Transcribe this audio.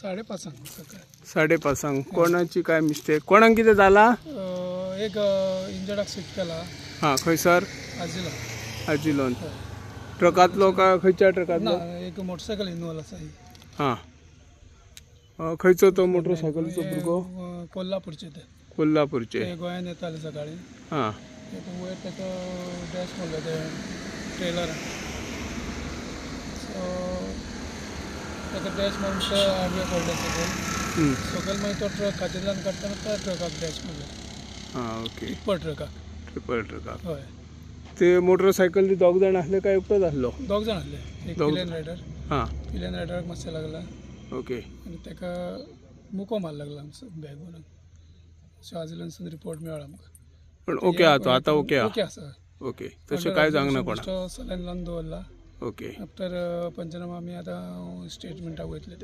5:30 सकाळी. 5:30. कोणाची काय मिस्टेक, कोणाक कितें जाला? एक इंजर्डाक शिफ्ट केला. हां, खंयसर? आजिलो. आजिलोन. ट्रकांतलो काय खंयच्या ट्रकांतलो? ना, एक मोटरसायकल इन्वॉल्व आसा. हां, खंयचो तो मोटरसायकलीचो भुरगो? कोल्हापूरचे ते. कोल्हापूरचे. ते गोंयान येताले सकाळी. हां, वयर ताका डॅश मारलो ते ट्रेलरान. सो ताका डॅश मारून ते आडवे पडले सकयल. सकयल मागीर तो ट्रक खाटींतल्यान काडटना त्या ट्रकाक डॅश मारलो. हां, ओके. टिप्पर ट्रकाक. ट्रिपल ट्रकाक. हय. ते मोटरसायकली दोग जाण आसले काय एकटोच आसलो? दोग जाण आसले. एक पिलियन रायडर. हां, पिलियन रायडराक मातशें लागला. ओके. आनी ताका मुको मार लागला आमचो बॅग भरून. सो आजिलोनसून रिपोर्ट मेळ्ळो आमकां. पण ओके आहा तो आतां? ओके आहा. ओके आसा. ओके, तशें कांय जावंक ना कोणाक? सलायन लावन दवरला. ओके. आफ्टर पंचनामा आमी आतां स्टेटमेंटाक वयतले.